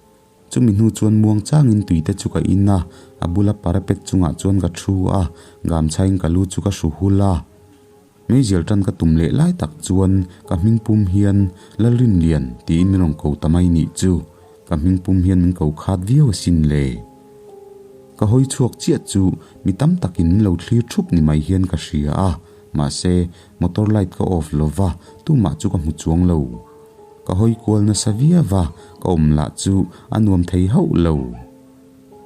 Chumi hnu chuan muang changin tui te chu ka in a, a bula parapet chungah chuan ka thu a, gamchhain ka lu chu ka hru hul a. Meizial tan ka tum leh lai tak chuan ka hmingpum hian Lalrinlian tiin min rawn ko ta mai nih chu. Ka hmingpum hian min ko khat viau asin le. Ka hawi chhuak chiah chu mi tam takin min lo thlir thup ni mai hian ka hria a, mahse motor light ka off lo va, tumah chu ka hmu chuang lo. Ka hawi kual nasa viau a, ka awm lah chu a nuam thei hauh lo.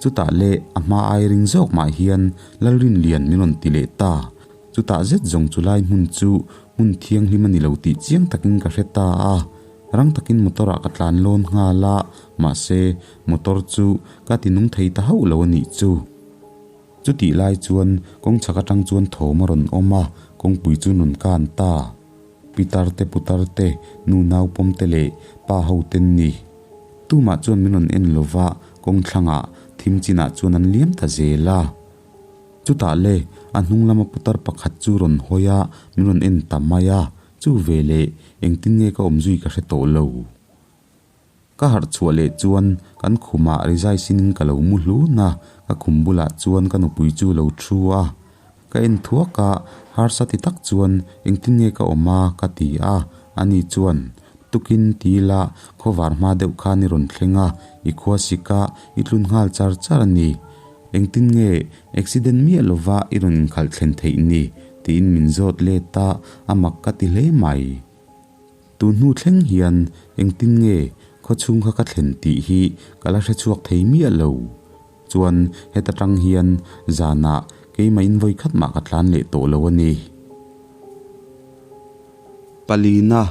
Chutah leh a hma ai ring zawk mah hian Lalrinlian min rawn ti leh ta. Chutah zet zawng chu lai hmun chu hmun thianghlim a ni lo tih chiang takin ka hre ta a. Rang takin motor ah ka tlan lawn nghal a, mahse motor chu ka ti nung thei ta hauh lo a nih chu. Chutih lai chuan kawng chhak atang chuan thawm a rawn awm a, kawngpui chu rawn kan ta. Pitar te putar te, nu nau pawm te leh pa ho ten ni. Tumah chuan min rawn en lova kawng thlangah thim chinah chuan an liam ta zel a. Chutah le, a hnung lama putar pakhat chu rawn hawi a, min rawn en ta mai a, chu ve leh engtin nge ka awm zui ka hre tawh lo. Ka harh chhuah leh chuan kan khumah rizai sinin ka lo mu hlun a, ka khum bulah chuan ka nupui chu lo thu a. Ka en thuak a, harsa ti tak chuan engtin nge ka awm a ka ti a, ani chuan tukin ti ila khawvar hma deuh khan i rawn thleng a, i khua sik a, i tlun nghal char char a ni. Engtin nge accident miah lova i rawn inkhalh thlen theih ni? tiin min zawt let a, a mak ka ti hle mai. Tun hnu thleng hian engtin nge khawchhung kha ka thlen tih hi ka la hre chhuak thei miah lo. Chuan heta tang hian zanah keimah in vawi khat mah ka tlan leh tawh lo a ni. Palina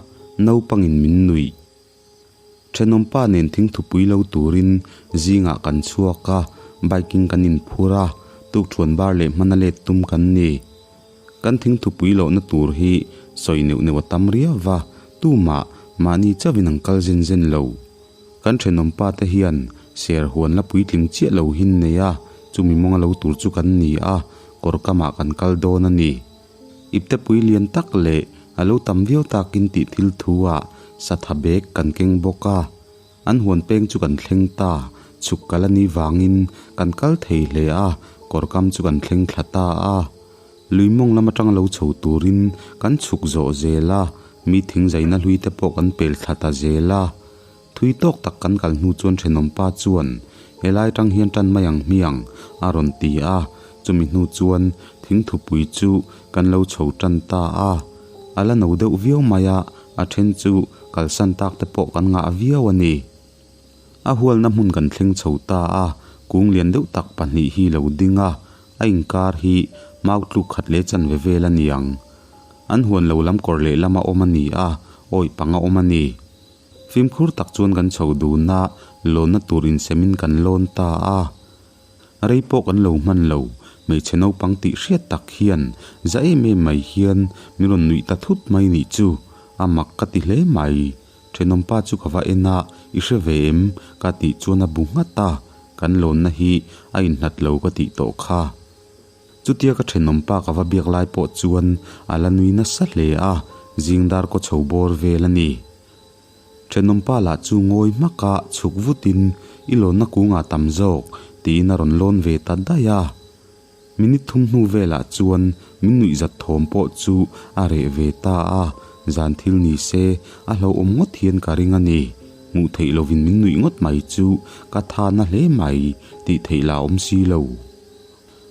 naupangin min nuih. Thenawmpa nen thingthupui lo turin zingah kan chhuak a, bike in kan inphur a, tukthuan bar leh hmana let tum kan ni. Kan thingthupui lohna tur hi sawi neuh neuh a tam riau va, tumah mahni chauhin an kal zen zen lo. Kan thenawmpa te hian ser huan la puitling chiah lo hin nei a, chumi mawnga lo tur chu kan ni a, kawr kamah kan kal dawn a ni. Iptepui lian tak leh a lo tam viau takin tih thil thu ah satha bag kan keng bawk a. An huan peng chu kan thleng ta, chhuk kal a nih vangin kan kal thei hle a, kawr kam chu kan thleng thla ta a. Lui mawng lam atang lo chho turin kan chhuk zawh zel a, mi thing zaina hlui te pawh kan pel thla ta zel a. Thui tawk tak kan kal hnu chuan thenawmpa chuan, Helai tang hian tan mai ang hmiang, a rawn ti a. Chumi hnu chuan thingthupui chu kan lo chho tan ta a. A la no deuh viau mai a, a then chu kalsan tak te pawh kan ngah viau a ni. A hualna hmun kan thleng chho ta a. kung lian deuh tak pahnih hi lo ding a, a inkar hi mau tluk khat leh chanve vel a ni ang. An huan lo lam kawr leh lama awm a ni a, awih panga awm a ni. Fimkhur tak chuan kan chho dun a, lawnna tur insemin kan lawn ta a. Rei pawh kan lo hman lo, hmeichhe naupang tih hriat tak hian za em em mai hian min rawn nuih ta thut mai nih chu, a mak ka ti hle mai. Thenawmpa chu ka va en a, I hre ve em? ka tih chuan a bu nghat a, kan lawnna hi a inhlat lo ka tih tawh kha. Chutia ka thenawmpa ka va biak lai pawh chuan a la nui nasa hle a, zing dar kaw chho bawr vel a ni. Thenawmpa lah chu ngawi hmak a chhuk vutin I lawnna kungah tam zawk tiin a rawn lawn ve ta daih a. Minute thum hnu velah chuan min nuihzat thawm pawh chu a reh ve ta a, zan thil ni se a hlauhawm ngawt hian ka ring a ni. Hmuh theih lovin min nuih ngawt mai chu ka tha na hle mai tih theih lah awm si lo.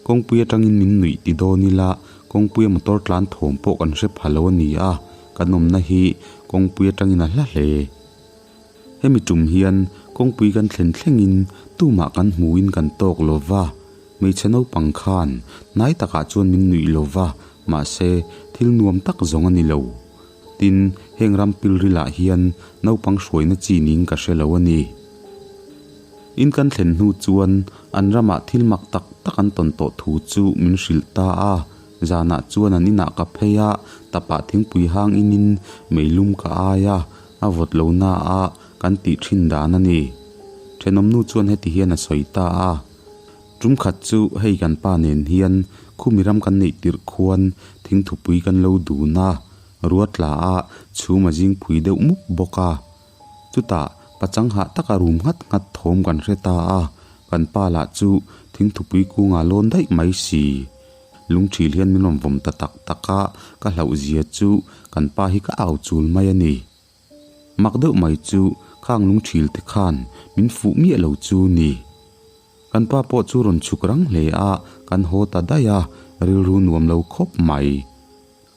Kawngpui atangin min nuih ti dawn ila kawngpuia motor tlan thawm pawh kan hre pha lo a ni a, kan awmna hi kawngpui atangin a hla hle. Hemi tum hian kawngpui kan thlen thlengin tumah kan hmuin kan tawk lo va, hmeichhe naupang khan hnai takah chuan min nuih lo va, mahse thil nuam tak zawng a ni lo. Tin, heng ram pilrilah hian naupang hruaina chi ning ka hre lo a ni. In kan thlen hnu chuan an ramah thil mak tak tak an tawn tawh thu chu min hrilh ta a, zanah chuan an inah ka phei a, tapah thingpui hang inin meilum ka ai a, a vawt lo na a kan tih thin dan a ni. Thenawmnu chuan heti hian a sawi ta a, Tum khat chu hei kan pa nen hian khumi ram kan neih tirh khuan thingthupui kan lo dun a, ruatla a chhum a zingpui deuh mup bawk a. Chutah pachang hah taka rum nghat nghat thawm kan hre ta a, kan pa lah chu thingthupui kungah lawn daih mai si. Lungthil hian min rawn vawm ta tak tak a, ka hlauh zia chu kan pa hi ka au chul mai a ni. Mak deuh mai chu khang lungthil te khan min fuh miah lo chu ni. Kan pa pawh chu rawn chhuk rang hle a, kan haw ta daih a, rilru nuam lo khawp mai.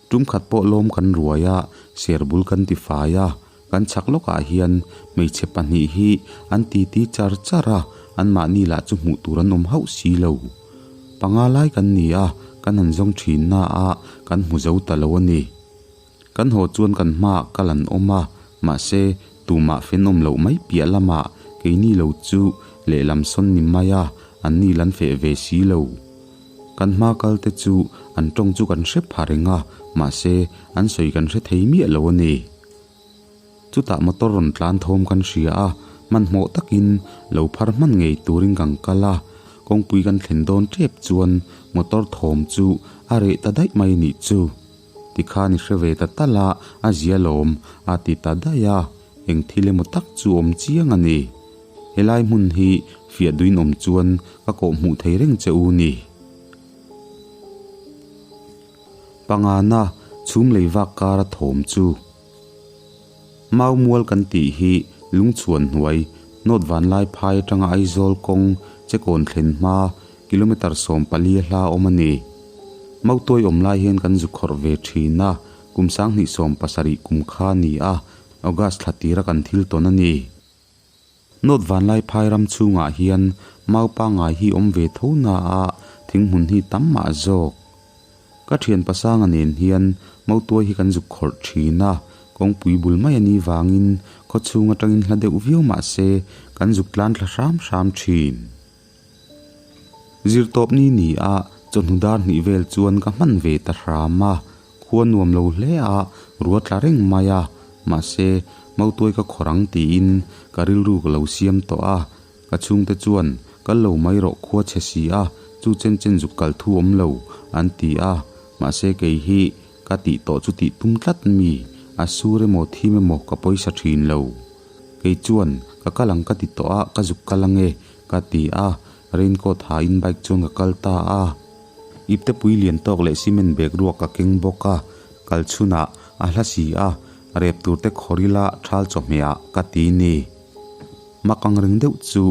Tum khat pawh lawm kan ruai a, ser bul kan ti fai a, kan chhak lawkah hian hmeichhe pahnih hi an titi char char a, anmahni lah chu hmuh tur an awm hauh si lo. Panga lai kan ni a, kan han zawng thin na a, kan hmu zo ta lo a ni. Kan haw chuan kan hmaah kal an awm a, mahse tumah fenawm loh mai piah lamah keini lo chu lehlam sawn ni mai a, anni lan feh ve si lo. Kan hma kal te chu an tawng chu kan hre pha reng a, mahse an sawi kan hre thei miah lo a ni. Chutah motor rawn tlan thawm kan hria a, hmanhmawh takin lo phar hman ngei turin kan kal a, kawngpui kan thlen dawn tep chuan motor thawm chu a reh ta daih mai nih chu. Tikhan i hre ve ta tal a, a zia lawm, a ti ta daih a, eng thil emaw tak chu awm chiang a ni. Helai hmun hi fiah duin awm chuan ka kawh hmuh thei reng che u ni. Pangana chhum lei vak kara thawm chu. Mau mual kan tih hi lungchhuan hnuai North Vanlai phai atanga Aizawl kawng chekawn thlen hma kilometre 14 a hla awm a ni. Mautuai awm lai hian kan zu khawrh ve thin a, kum 2070 kum kha a ni a, August thla tira kan thil tawn a ni. North Vanlai phai ram chhungah hian mau pangngai hi awm ve tho na a, thing hmun hi tam mah zawk. Ka thian pasanga nen hian mautuai hi kan zuk khawrh thin a, kawngpui bul mai a ni vangin khaw chhung atangin hla deuh viau mah se kan zuk tlan thla hram hram thin. Zirtawp ni ni a, chawhnu dar hnih vel chuan ka hman ve ta hram a, khua nuam lo hle a, rua tla reng mai a, mahse mautuai ka khawr ang tiin ka rilru ka lo siam tawh a, ka chhungte chuan kal lo mai rawh khua chhe si a, chu chen chen zuk kal thu awm lo an ti a, mahse kei hi ka tih tawh chu tih tum tlat mi, a sur emaw thim emaw ka pawisa thin lo. Kei chuan ka kal ang ka ti tawh a, ka zuk kal ange Ka ti a, raincoat ha in bike chuan ka kal ta a. Ipte pui lian tawk leh cement bag ruak ka keng bawk a, kal chhunah a hla si a, rep tur te khawr ila thal chawhmeh ah ka ti ni. Mak ang reng deuh chu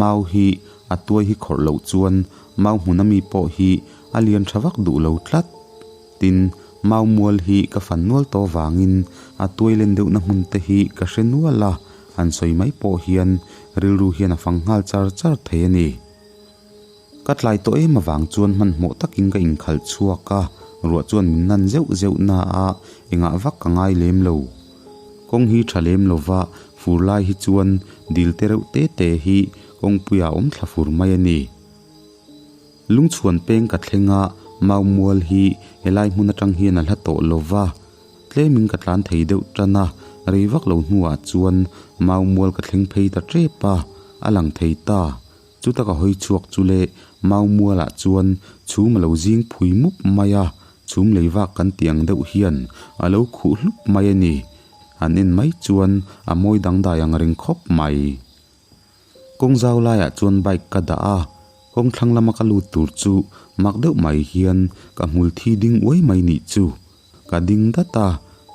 mau hi a tuai hi khawrh loh chuan mau hmun ami pawh hi a lian tha vak duh lo tlat. Tin, mau mual hi ka fan nual tawh vangin a tuai len deuhna hmun te hi ka hre nual a, han sawi mai pawh hian rilru hian a fang nghal char char thei a ni. Ka tlai tawh em avang chuan hmanhmawh takin ka inkhalh chhuak a, ruah chuan min nan zeuh zeuh na a, engah vak ka ngai lem lo. Kawng hi tha lem lova fur lai hi chuan dil te reuh te te hi kawngpuiah a awm thla fur mai a ni. Lungchhuan peng ka thleng a, Maumual hi helai hmun atang hian a hla tawh lova, tlemin ka tlan thei deuh tan a, rei vak lo hnuah chuan Maumual ka thleng phei ta tep a, a lang thei ta. Chuta ka hawi chhuak chu le Maumualah chuan chhum a lo zing phui mup mai a, chhum lei vak kan tih ang deuh hian a lo khuh hlup mai a ni. Han en mai chuan a mawi dangdai ang reng khawp mai. Kawng zau laiah chuan bike ka dah a, kawng thlang lama ka lut tur chu mak deuh mai hian ka hmul thi ding uai mai nih chu. Ka ding dat a,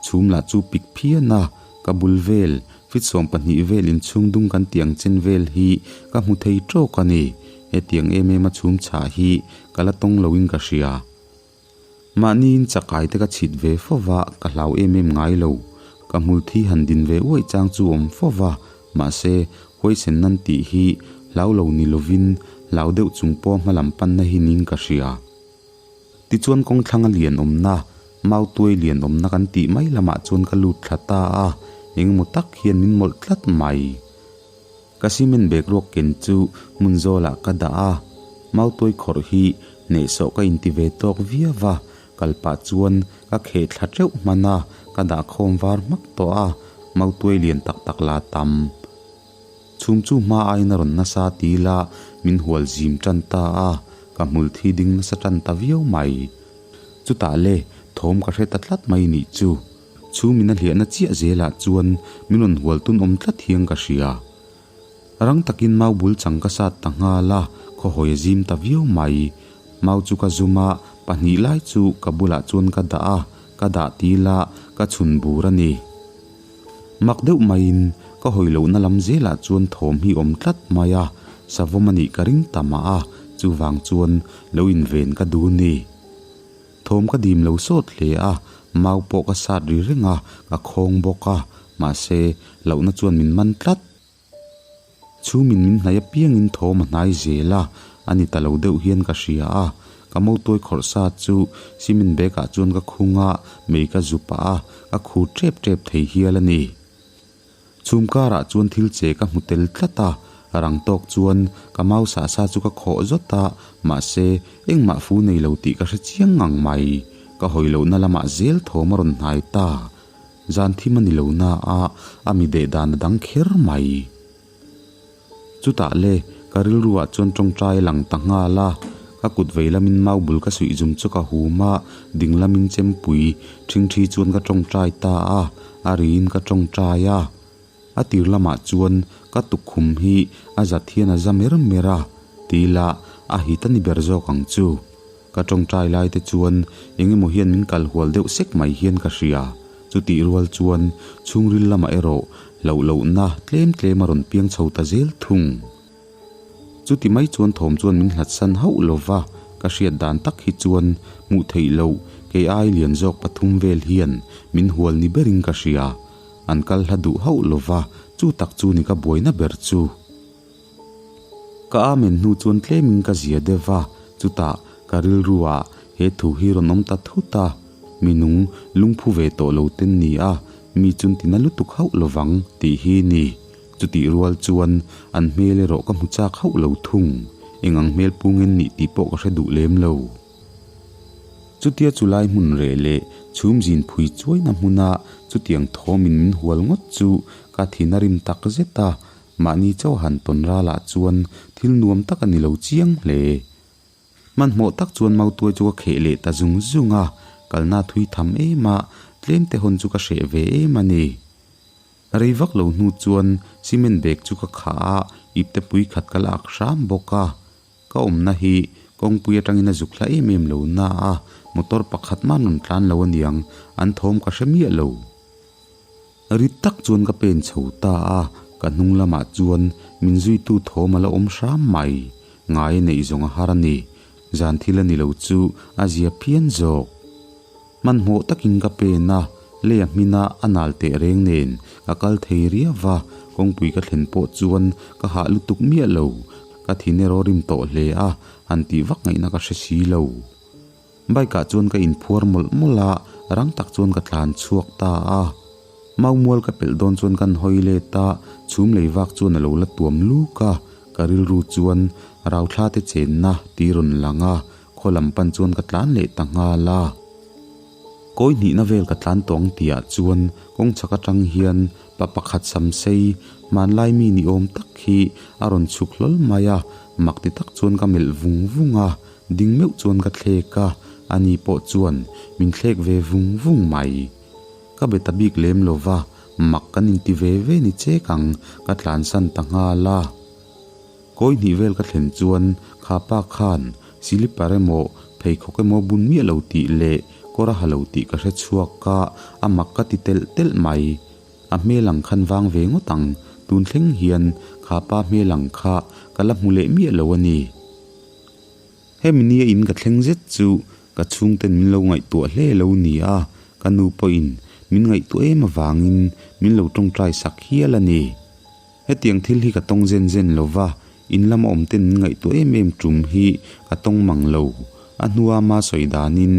chhum lah chu pik phian a, ka bul vel, fit 12 vel inchhung dung kan tih ang chen vel hi ka hmu thei tawk a ni. Hetiang em em a chhum chhah hi ka la tawng loin ka hria. Mahniin chakai te ka chhit ve fo va, ka hlau em em ngai lo. Ka hmul thi han din ve uaih chang chu awm fo va, mahse huaisen nan tih hi hlau lo ni lovin hlau deuh chung pawh hmalam panna hi niin ka hria. Tichuan kawng thlang a lian awmna, mau tuai lian awmna kan tih mai lamah chuan ka lut thla ta a, engemaw tak hian min mawlh tlat mai. Ka cement bag ruak ken chu hmun zawlah ka dah a, mau tuai khawrh hi hnehsawh ka inti ve tawk viau va, kal pah chuan ka kheh thla teuh hman a, ka dah khawm var hmak tawh a, mau tuai lian tak tak la tam. Chhum chu hma aiin a rawn nasa ti ila min hual zim tan ta a, ka hmul thi ding nasa tan ta viau mai. Chutah le, thawm ka hre ta tlat mai nih chu. Chhum in a hliahna chiah zelah chuan min rawn hual tun awm tlat hian ka hria. Rang takin mau bul chang ka sat ta nghal a, khawhawi a zim ta viau mai. Mau chu ka zum a, pahnih lai chu ka bulah chuan ka dah a, ka dah ti ila ka chhun bur a ni. Mak deuh maiin ka hawi lohna lam zelah chuan thawm hi awm tlat mai a, savawm a nih ka ring ta mah a, chuvang chuan lo inven ka duh ni. Thawm ka dim lo sawt hle a, mau pawh ka sat ri reng a, ka khawng bawk a, mahse lohna chuan min man tlat. Chhumin min hnaih apiangin thawm a hnai zel a, a ni ta lo deuh hian ka hria a. Ka motuai khawrh sa chu cement bag ah chuan ka khung a, mei ka zu pah a, ka khur tep tep thei hial a ni. Chhum karah chuan thil che ka hmu tel tlat a, rang tawk chuan ka mau sah sa chu ka khawh zawt a, mahse engmah fu nei lo tih ka hre chiang ngang mai. Ka hawi lohna lamah zel thawm a rawn hnai ta. Zan thim a ni lo na a, a mi deh dan a dang kher mai. Chutah le, ka rilruah chuan tawngtai a lang ta nghal a, ka kut vei lamin mau bul ka suih zum chu ka hum a, ding lamin chempui thingthi chuan ka tawngtai ta a, a riin ka tawngtai a. A tir lamah chuan ka tukkhum hi a zat hian a za mer mer a, ti ila a hit a ni ber zawk ang chu. Ka tawngtai lai te chuan eng emaw hian min kal hual deuh sek mai hian ka hria. Chutih rual chuan chhungril lamah erawh hlauh lohna tlem tlem a rawn piang chho ta zel thung. Chuti mai chuan thawm chuan min hlat san hauh lo va, ka hriat dan tak hi chuan hmuh theih loh kei ai lian zawk pathum vel hian min hual ni berin ka hria. An kal hla duh hauh lo va, chu tak chu ni ka buaina ber chu. Ka amen hnu chuan tlemin ka zia deuh va, chutah ka rilruah he thu hi rawn awm ta thut a, mi nung lungphu ve tawh lo ten ni a, mi chun tina lutuk hauh lovang tih hi ni. Chutih rual chuan an hmel erawh ka hmu chak hauh lo thung, eng ang hmel pu ngen nih tih pawh ka hre duh lem lo. Chutia chulai hmun reh leh chhum zin phui chuaina hmuna chutiang thawmin min hual ngawt chu ka thin a rim tak zet a, Mahni chaw han tawn ralah chuan thil nuam tak a ni lo chiang hle. Hmanhmawh tak chuan mautuai chu ka kheh leh ta zung zung a, kalna thui tham em a, tlem te hawn chu ka hreh ve em a ni. Rei vak lo hnu chuan cement bag chu ka khah a, ipte pui khat ka la ak hram bawk a. Ka awmna hi kawngpui atangin a zuk hla em em lo na a, motor pakhat mah rawn tlan lo aniang, an thawm ka hre miah lo. Rit tak chuan ka pen chho ta a, ka hnung lamah chuan min zuitu thawm a la awm hram mai. Ngai a neih zawng a har a ni. Zan thil a ni lo chu a zia phian zawk. Hmanhmawh takin ka pen a, lei a hmina a nal teh reng nen ka kal thei riau va, kawngpui ka thlen pawh chuan ka hah lutuk miah lo. Ka thin erawh rim tawh hle a, han tih vak ngaihna ka hre si lo. Bike ah chuan ka inphuar mawlh mawlh a, rang tak chuan ka tlan chhuak ta a. Maumual ka pelh dawn chuan kan hawi let a, chhum lei vak chuan a lo la tuam luk a, ka rilru chuan rauthla te chenna ti rawn lang a, khaw lam pan chuan ka tlan leh ta nghal a. Kawi hnihna vel ka tlan tawh ang tihah chuan kawng chhak atang hian pa pakhat sam sei, hmanlai mi ni awm tak hi a rawn chhuk hlawl mai a, mak ti tak chuan ka melh vung vung a, ding meuh chuan ka thlek a, ani pawh chuan min thlek ve vung vung mai. Ka be ta bik lem lo va, mak kan inti ve ve ni chek ang, ka tlansan ta nghal a. Kawi hnih vel ka thlen chuan kha pa khan silipar emaw pheikhawk emaw bun miah lo tih leh kawr a ha lo tih ka hre chhuak a, a mak ka ti telh telh mai. A hmel ang khan vang ve ngawt ang, tun thleng hian kha pa hmel ang kha ka la hmu leh miah lo a ni. Hemi nia in ka thleng zet chu ka chhungten min lo ngaihtuah hle lo ni a, ka nu pawhin min ngaihtuah em avangin min lo tawngtai sak hial a ni. Hetiang thil hi ka tawng zen zen lo va, in lama awm ten min ngaihtuah em em tum hi ka tawng mang lo. A hnua ma sawi danin,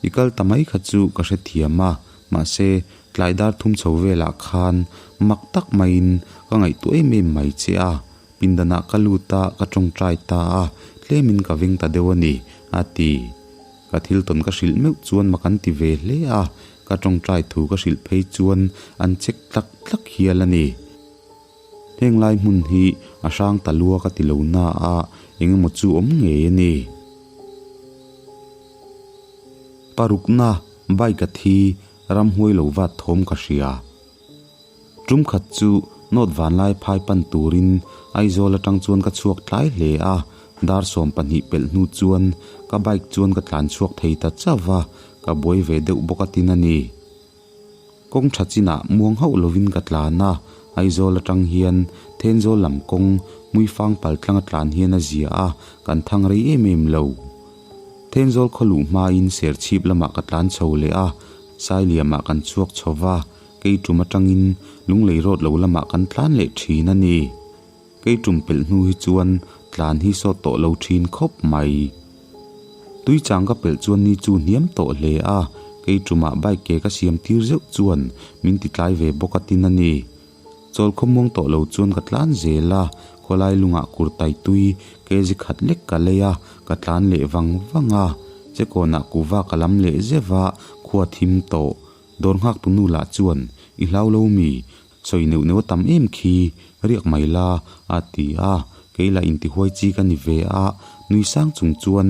I kal ta mai kha chu ka hrethiam a, mahse tlai dar thum chho velah khan mak tak maiin ka ngaihtuah em em mai che a, pindanah ka lut a, ka tawngtai ta a, tlemin ka veng ta deuh a ni, a ti. Ka thil tawn ka hrilh meuh chuan mak an ti ve hle a, ka tawngtai thu ka hrilh phei chuan an check tlak tlak hial a ni. Heng lai hmun hi a hrang ta lua ka ti lo na a, eng emaw chu awm ngei a ni. Parukna bike a thi ramhuai lo vat thawm ka hria. Tum khat chu North Vanlai phai pan turin Aizawl atang chuan ka chhuak tlai hle a, dar 12 pelh hnu chuan ka bike chuan ka tlan chhuak thei ta chauh va, ka buai ve deuh bawk a tin a ni. Kawng tha chinah muang hauh lovin ka tlan a, Aizawl atang hian Thenzawl lam kawng Hmuifang pal tlanga tlan hian a zia a, kan thang rei em em lo. Thenzawl khaw luh hmain Serchhip lamah ka tlan chho leh a, Sailiamah kan chhuak chho va, Kei tum atangin Lunglei road lo lamah kan tlan leh thin a ni. Kei tum pelh hnu hi chuan tlan hi sawt tawh lo thin khawp mai. Tui chang ka pelh chuan ni chu hniam tawh hle a, kei tumah bike ke ka siam tir zeuh chuan min ti tlai ve bawk a tin a ni. Chawl khawmuang tawh lo chuan ka tlan zel a, khawlai lungah kurtai tui kg khat lek ka lei a, ka tlan leh vang vang a. Chekawnah kuhva ka lam leh zeuh a, khua thim tawh. Dawr nghak tu nu lah chuan, I hlau lo mi? Sawi neuh neuh a tam em khi, riak mai la, a ti a. Kei lah intihuai chi ka ni ve a, nui sang chung chuan,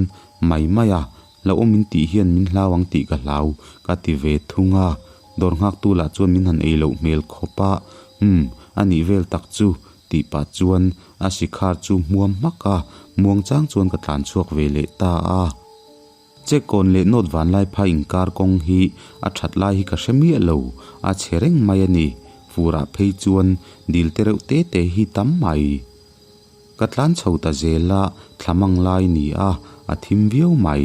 Mai mai a, hlauhawm in tih hian min hlau ang tih ka hlau, ka ti ve thung a. Dawr nghak tu lah chuan min han ei loh hmel khawp a, Umm, a nih vel tak chu, tih pah chuan a sikhar chu hmuam hmak a, muang chang chuan ka tlan chhuak ve leh ta a. Chekkawn leh North Vanlaiphai inkar kawng hi a that lai hi ka hre miah lo, a chhe reng mai a ni. Furah phei chuan dil te reuh te te hi tam mai. Ka tlan chho ta zel a, thla mang lai ni a, a thim viau mai.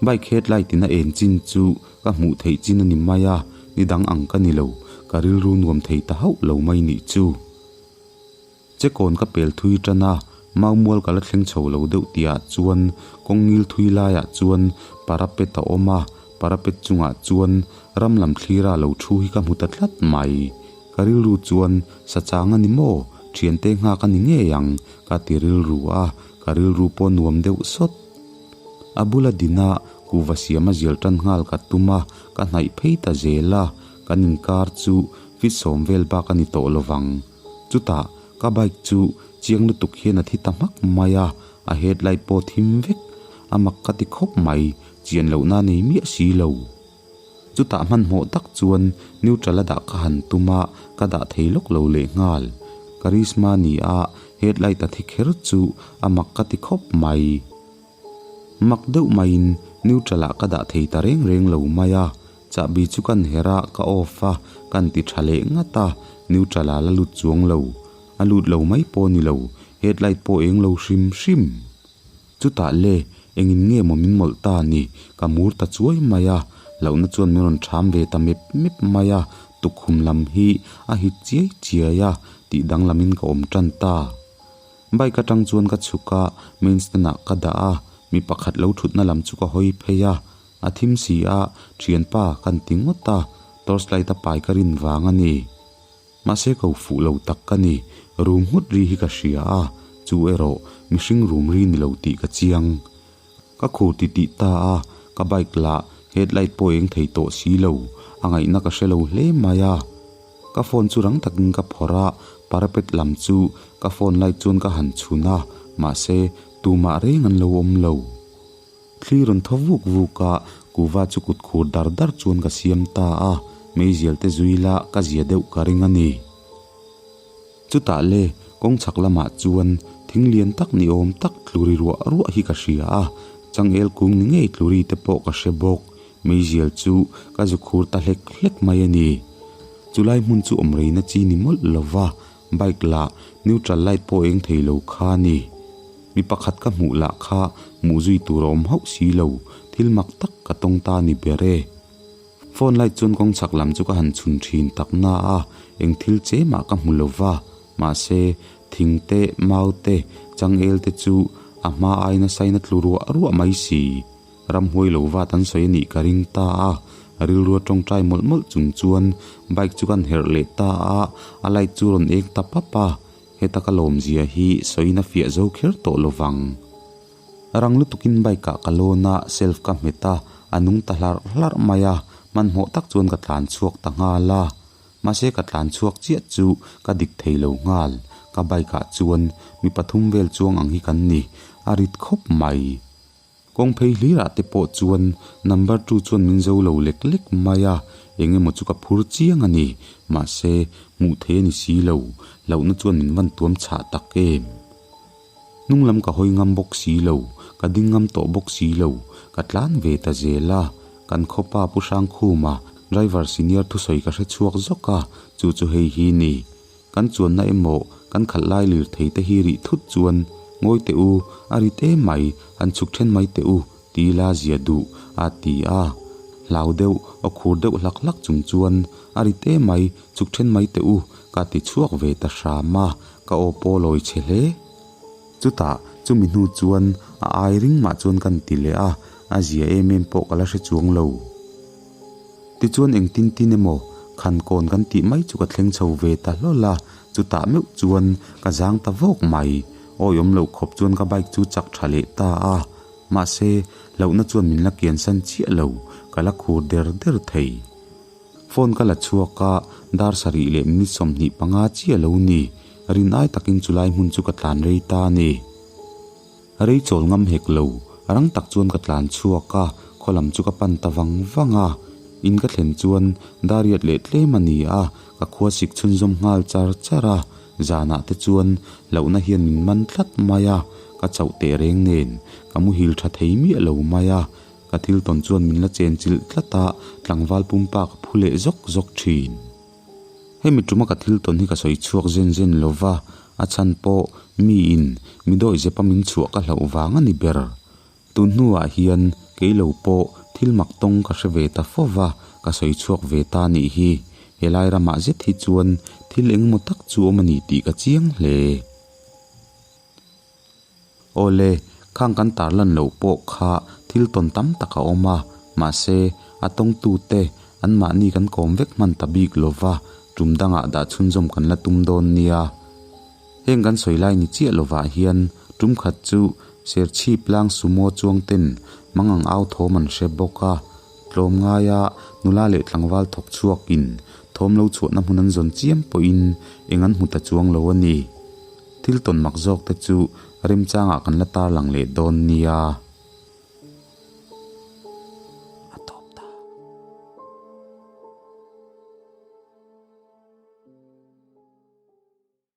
Bike headlight in a en chin chu ka hmuh theih chin a ni mai a, ni dang ang ka ni lo, ka rilru nuam thei ta hauh lo mai nih chu. Chekawn ka pel thui tan a, Maumual ka la thleng chho lo deuh tihah chuan kawng ngil thui laiah chuan parapet a awm a, parapet chungah chuan ram lam thlira lo thu hi ka hmu ta tlat mai. Ka rilru chuan sa chang a ni maw, thiante nghak a ni ngei ang ka ti rilru a, ka rilru pawh nuam deuh sawt. A bula dina kuhva siam a zial tan nghal ka tum a, ka hnaih phei ta zel a, kan inkar chu fit sawm vel bak a ni tawh lovang. Chutah ka bike chu chiang lutuk hian a thi ta hmak mai a, a headlight pawh thim vek. A mak ka ti khawp mai, chian lohna nei miah si lo. Chutah hmanhmawh tak chuan neutral a dah ka han tum a, ka dah thei lawk lo lehnghal. Karizma ni a headlight a thi kher chu a mak ka ti khawp mai. Mak deuh maiin neutral ah ka dah thei ta reng reng lo mai a, chahbi chu kan herh a, ka off a, kan ti tha leh ngat a, neutral ah la lut chuang lo. A lut lo mai pawh ni lo, headlight pawh eng lo hrim hrim. Chutah le, engin nge maw min mawlh ta ni, ka mur ta chuai mai a, hlauhna chuan min rawn ṭham ve ta mep mep mai a, tukkhum lam hi a hit chiai chiai a, tih danglamin ka awm ṭan ta. Bike atang chuan ka chhuk a, main stand ah ka dah a, mi pakhat lo thutna lam chu ka hawi phei a, a thim si a, thianpa kan ti ngawt a, torch light a pai ka rin vang a ni. Mahse ko fuh lo tak ka ni, rum nghut ri hi ka hria a, chu erawh mihring rum ri ni lo tih ka chiang. Ka khur ti tih ta a, ka bike lah headlight pawh eng thei tawh si lo, a ngaihna ka hre lo hle mai a. Ka phone chu rang takin ka phawrh a, parapet lam chu ka phone light chuan ka han chhun a, mahse tumah reng an lo awm lo. Thli rawn thaw vuk vuk a, kuva chu kut khur dar dar chuan ka siam ta a, meizial te zui la ka zia deuh ka ring a ni. Chutah le, kawng chhak lamah chuan thing lian tak ni awm tak tluri ruah ruah hi ka hria a, changel kung ni ngei tluri te pawh ka hre bawk. Meizial chu ka zu khur ta hlek hlek mai a ni. Chulai hmun chu awm reina chi ni mawlh lova, bike lah neutral light pawh eng thei lo kha a ni. Mi pakhat ka hmuh lah kha hmuh zui tur a awm hauh si lo, thil mak tak ka tawng ta ni ber e. Phone light chuan kawng chhak lam chu ka han chhun thin tak na a, eng thil che mah ka hmu lo va, mahse thing te, mau te, changel te chu a hma aina saina tlu ruah ruah mai si. Ramhuai lo vat an sawi a nih ka ring ta a, rilru a tawngtai mawlh mawlh chung chuan bike chu kan herh leh ta a, a light chu rawn eng ta pap a, heta ka lawmzia hi sawiin a fiah zo kher tawh lo vang. Rang lutukin bike ah ka lawn a, self ka hmet a, a nung ta hlarh hlarh mai a, hmanhmawh tak chuan ka tlan chhuak ta nghal a. Mahse ka tlan chhuak chiah chu ka dik thei lo nghal, ka bike ah chuan mi pathum vel chuang ang hi kan ni, a rit khawp mai. Kawng phei hlirah te pawh chuan number two chuan min zo lo lek lek mai a, eng emaw chu ka phur chiang a ni. Mahse, hmuh thei a ni si lo, hlauhna chuan min van tuam chhah tak em. Hnung lam ka hawi ngam bawk si lo, ka ding ngam tawh bawk si lo, ka tlan ve ta zel a. Kan khawpa Pu Hrangkhuma, driver senior thusawi ka hre chhuak zawk a, chu chu hei hi ni. Kan chuanna emaw kan khalh lai lirthei te hi rih thut chuan ngawi teh u, a ri te mai, han chhuk then mai teh u, ti la zia duh, a ti a. Hlau deuh, aw khur deuh hlak hlak chung chuan a ri te mai, chhuk then mai teh u, ka ti chhuak ve ta hram a, ka aw pawh lawi chhe hle. Chutah, chumi hnu chuan a ai ring mah chuan kan ti leh a, a zia em em pawh ka la hre chuang lo. Tichuan engtin tin emaw khan kawn kan tih mai chu ka thleng chho ve ta hlawl a, chutah meuh chuan ka zang ta vawk mai. Awi awm loh khawp chuan ka bike chu chak tha leh ta a, mahse hlauhna chuan min la kiansan chiah lo, ka la khur der der thei. Phone ka la chhuak a, dar sarih leh minute 25 chiah lo ni, rin ai takin chulai hmun chu ka tlan rei ta a ni. Rei chawl ngam hek lo, rang tak chuan ka tlan chhuak a, khaw lam chu ka pan ta vang vang a. In ka thlen chuan Dariat leh tlem a ni a, ka khua sik chhunzawm nghal char char a. Zanah te chuan hlauhna hian min man tlat mai a, ka chauh teh reng nen ka muhil tha thei miah lo mai a. Ka thil tawn chuan min la chen chilh tlat a, tlangval pumpa ka phu leh zawk zawk thin. Hemi tuma ka thil tawn hi ka sawi chhuak zen zen lo va, a chhan pawh miin mi dawi zepa min chhuah ka hlauh vang a ni ber. Tun hnuah hian kei lo pawh thil mak tawng ka hre ve ta fo va, ka sawi chhuak ve ta a nih hi. Helai ramah zet hi chuan thil engemaw tak chu awm a ni tih ka chiang hle. Awle, khang kan tarlan loh pawh kha thil tawn tam tak a awm a, mahse, a tawngtute anmahni kan kawm vek hman ta bik lo va, tum dangah dah chhunzawm kan la tum dawn nia. Heng kan sawi lai ni chiah lovah hian tum khat chu Serchhip lang sumo chuang ten mangang au thawm an hre bawk a, tlawm ngaia nula leh tlangval thawk chhuakin thawm lo chhuahna hmun an zawn chiam pawhin eng an hmu ta chuang lo a ni. Thil tawn mak zawk te chu remchangah kan la tarlang leh dawn nia.